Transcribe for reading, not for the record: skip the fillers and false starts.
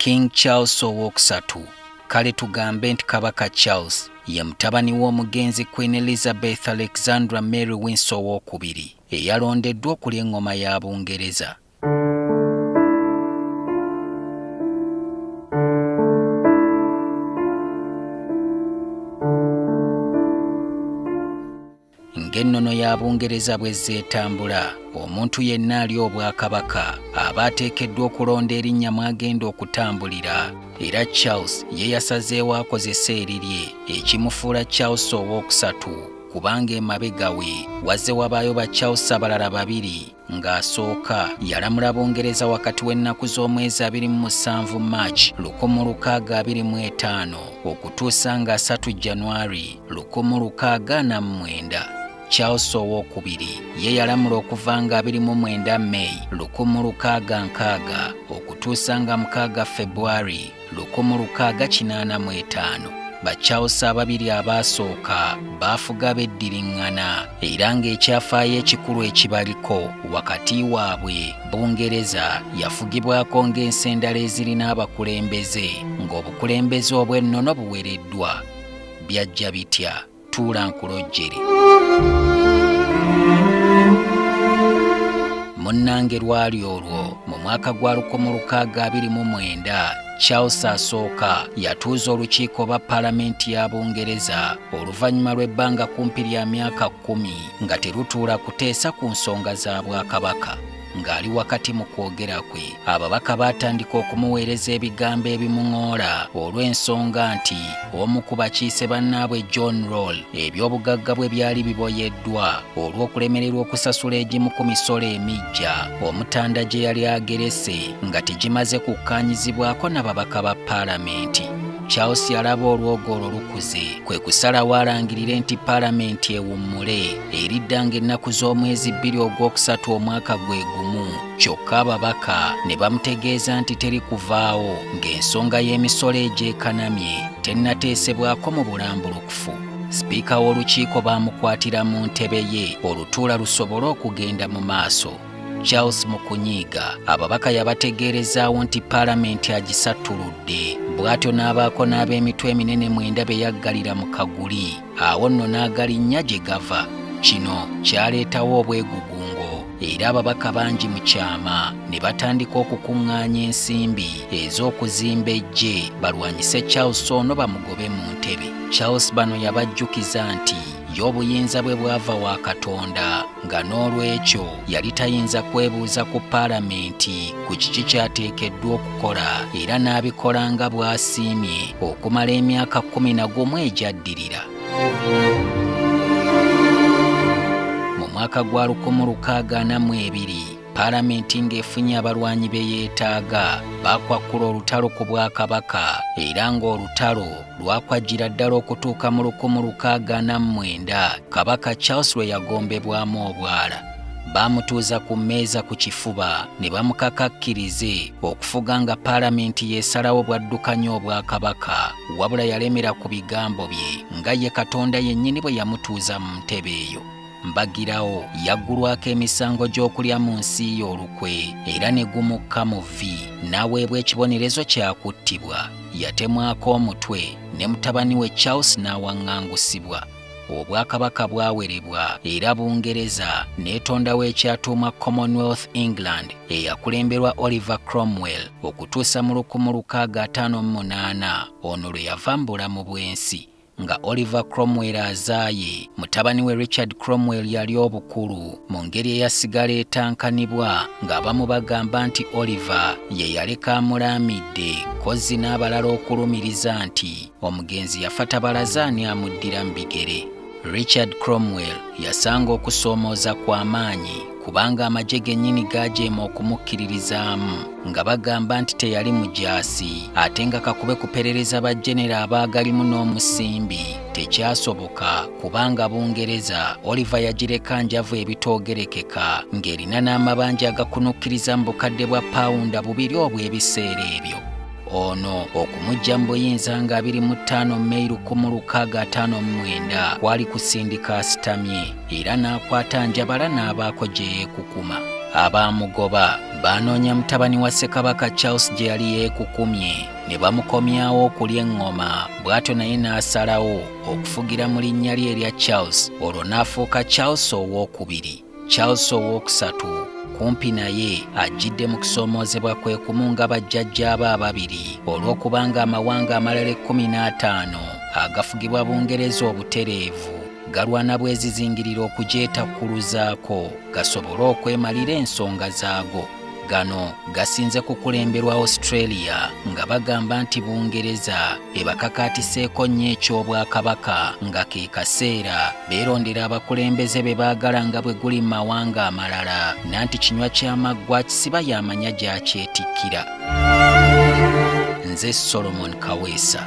King Charles owookusatu, kale tugambe nti Kabaka Charles ye mutabani w'omugenzi Queen Elizabeth Alexandra Mary Windsor owookubiri eyalondeddwa okulya eŋŋoma ya Bungereza. Ng'ennono ya Bungereza bw'ezze etambula, omuntu yenna alya Obwakabaka aba ateekeddwa okulonda erinnya mw'agenda okutambulira era Charles ye yasazeewo akozese erirye ekimufuula Charles owookusatu kubanga emabega we wazze wabaayo ba Charles abalala babiri ng'asooka yalamula Bungereza wakati w'ennaku z'omwezi 27 March 1625 okutuusa nga 3 January 1649. Charles owookubiri ye yalamula okuva nga 29 May 1660 okutuusa nga 6 February 1685. Ba Charles ababiri abaasooka baafuga beddiriŋŋana era ng'ekyafaayo ekikulu ekibaliko wakati waabwe Bungereza yafugibwako ng'ensi endala ezirina abakulembeze ng'obukulembeze obw'ennono buwereddwa. Byajja bitya? Tuula nkulojjere. Munnange lwali olwo mu mwaka gwa 1629 Charles asooka yatuuza olukiiko oba paalamenti ya Bungereza oluvannyuma lw'ebbanga kumpi lya myaka 10 nga terutuula kuteesa ku nsonga za Bwakabaka. Ng'ali wakati mu kwogera kwe, ababaka baatandika okumuweereza ebigambo ebimuŋoola olw'ensonga nti omu ku bakiise bannaabwe John Roll eby'obugagga bwe byali biboyeddwa olw'okulemererwa okusasula egimu ku misolo emiggya Omutanda gye yali agerese nga tegimaze kukkaanyizibwako na babaka ba Paalamenti. Charles yalaba olwogo olwo lukuze kwe kusalawo alangirire nti Paalamenti ewummule eridda ng'ennaku z'omwezi 2 Ogwokusatu omwaka gwe gumu kyokka ababaka ne bamutegeeza nti teri kuvaawo ng'ensonga y'emisolo egyekanamye tennateesebwako mu bulambulukufu. Sipiika w'olukiiko baamukwatira mu ntebe ye olutuula lusobole okugenda mu maaso. Charles mu kunyiiga ababaka yabategeerezaawo nti paalamenti agisattuludde bw'atyo n'abaako n'ab'emitwe eminene 9 be yaggalira mu kaguli awo nno n'agalinnya gye gava. Kino kyaleetawo obwegugungo era ababaka bangi mu kyama ne batandika okukuŋŋaanya ensimbi ez'okuzimba eggye balwanyise Charles ono bamugobe mu ntebe. Charles bano yabajjukiza nti ye obuyinza bwe bwava wa Katonda nga n'olwekyo yali tayinza kwebuuza ku paalamenti ku kiki ky'ateekeddwa okukola era n'abikola nga bw'asiimye okumala emyaka 11 egyaddirira. Mu mwaka gwa 1642 Paalamenti ng'efunye abalwanyi be yeetaaga, baakwakkula olutalo ku Bwakabaka era ng'olutalo lwakwajjira ddala okutuuka mu 1649 Kabaka Charles lwe yagombebwamu obwala. Baamutuuza ku mmeeza ku kifuba ne bamukaka akkirize okufuga nga Paalamenti y'esalawo bw'addukanya Obwakabaka, wabula yalemera ku bigambo bye nga ye Katonda yennyini bwe yamutuuza mu ntebe eyo. Mbagirawo yaggulwako emisango gy'okulya mu nsi ye olukwe era ne gumukka mu vvi n'aweebwa ekibonerezo kya kuttibwa. Yatemwako omutwe ne mutabani we Charles n'awaŋŋangusibwa. Obwakabaka bwawerebwa era Bungereza n'etondawo ekyatuumwa Commonwealth England eyakulemberwa Oliver Cromwell okutuusa mu 1658 ono lwe yava mu bulamu bw'ensi. Nga Oliver Cromwell azaaye, mutabani we Richard Cromwell yali obukulu mu ngeri eyasigala etankanibwa ng'abamu bagamba nti Oliver ye yaleka amulaamidde kozzi n'abalala okulumiriza nti omugenzi yafa tabalaza ani amuddira mu bigere. Richard Cromwell yasanga okusoomooza kwa maanyi kubanga amagye gennyini gaajeema okumukkiririzaamu nga bagamba nti teyali mujaasi ate nga kakube kuperereza bajjenero abaagalimu n'omusimbi tekyasoboka kubanga Bungereza Oliver yagireka njavu ebitoogerekeka ng'erina n'amabanja agakunukkiriza mu bukadde bwa pawunda 2 obw'ebiseera ebyo. Ono okumuggya mu buyinza nga 25 May 1659 kwali kusindika asitamye era n'akwata njabala n'abaako gye yeekukuma. Abaamugoba baanoonya mutabani wa Ssekabaka Charles gye yali yeekukumye ne bamukomyawo okulya eŋŋoma, bw'atyo naye n'asalawo okufugira mu linnya lye erya Charles, olwo n'afuuka Charles Owookubiri. Charles Owookusatu kumpi naye ajjidde mu kusoomoozebwa kwe kumu nga bajjajjaabe ababiri olw'okubanga amawanga amalala 15 agafugibwa Bungereza obutereevu galwana bwezizingirira okugyetakkuluzaako gasobole okwemalira ensonga zaago. Gano gasinze kukulemberwa Australia nga bagamba nti Bungereza ebakakaatiseeko nnyo eky'Obwakabaka nga ke kaseera beerondera abakulembeze be baagala nga bwe guli mu mawanga amalala, nanti kinywa ky'amaggwa kisiba y'amanya gy'akyetikkira. Nze Solomon Kaweesa.